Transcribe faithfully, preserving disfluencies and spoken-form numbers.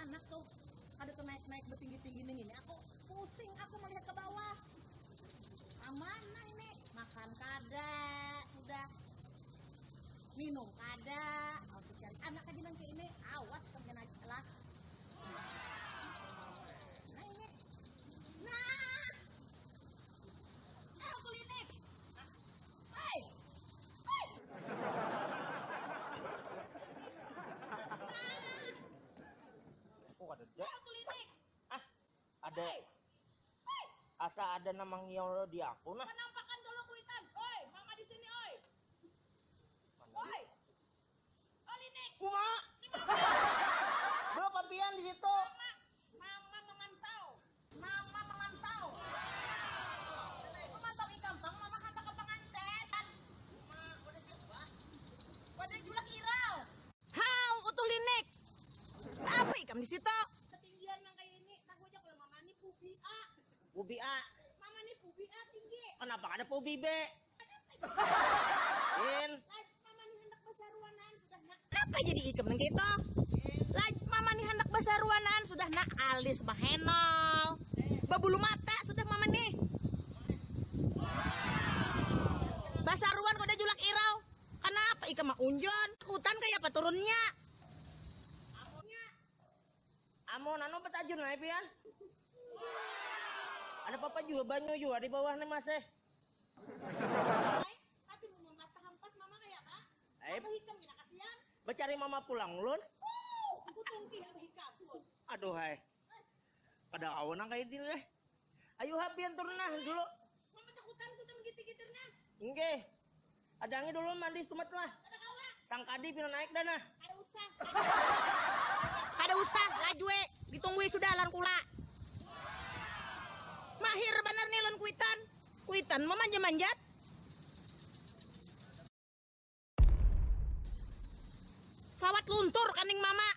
Anak tuh kada tuh naik-naik bertinggi-tinggi nih ini. Aku pusing, aku melihat ke bawah. Aman nah ini, makan kada sudah, minum kada, aku cari anak aja nang kayak ini, awas kena lah. Nah ini, nah, eh aku linik, hei, hei, nah, Oh, ada dek. Aku linik, Ah, ada. Hei, hei, Asa ada nama ngiau di aku nah. Penampakan dulu kuitan, hoi, mama di sini, oi, Mana? Oi, oh linik, Uma, ini mama, berapa pian di situ? Mama memantau, mama memantau, memantau ikam pang, mama handak ke pengantin. Mama, udah siapa? Wadah julak irau. Hau, utuh linik. Apa ikam di situ? Ketinggian nang kayak ini, tahu aja kalau mama ini pubi A. Pubi A. Mama ini pubi A tinggi. Kenapa ada pubi B? Ada apa ya? In. Laj, mama ini hendak basaruanan sudah nak. Kenapa jadi ikam nang gitu? Laj, mama ini hendak basaruanan sudah nak, alis mahenol, babulu mata sudah mama nih. Basaruan kau dah julak irau. Kenapa ikam maunjun? Kutan kayak apa turunnya? Amun anu petajun aja pian. Ada apa juga banyu juga di bawah nih mas eh. Tapi mau mata hampas mama kayak apa? Eh, Apa hikam kita kasihan? Becari mama pulang ulun. Aku tungki apa hikam pun. Aduh hai. Pada kawan nang kayak ini deh. Ayo ha pian turun nah dulu. Mama takutan sudah menggiti-gitir nah. Oke. Ajangi dulu mandi setumat lah. Ada kawa. Sangkadi pina naik dah nah. Ada usah. Ada usah, lajue. Ditunggui sudah lan kula. Mahir banar nih lan kuitan. Kuitan mau manja-manjat. Sawat luntur kaning mama.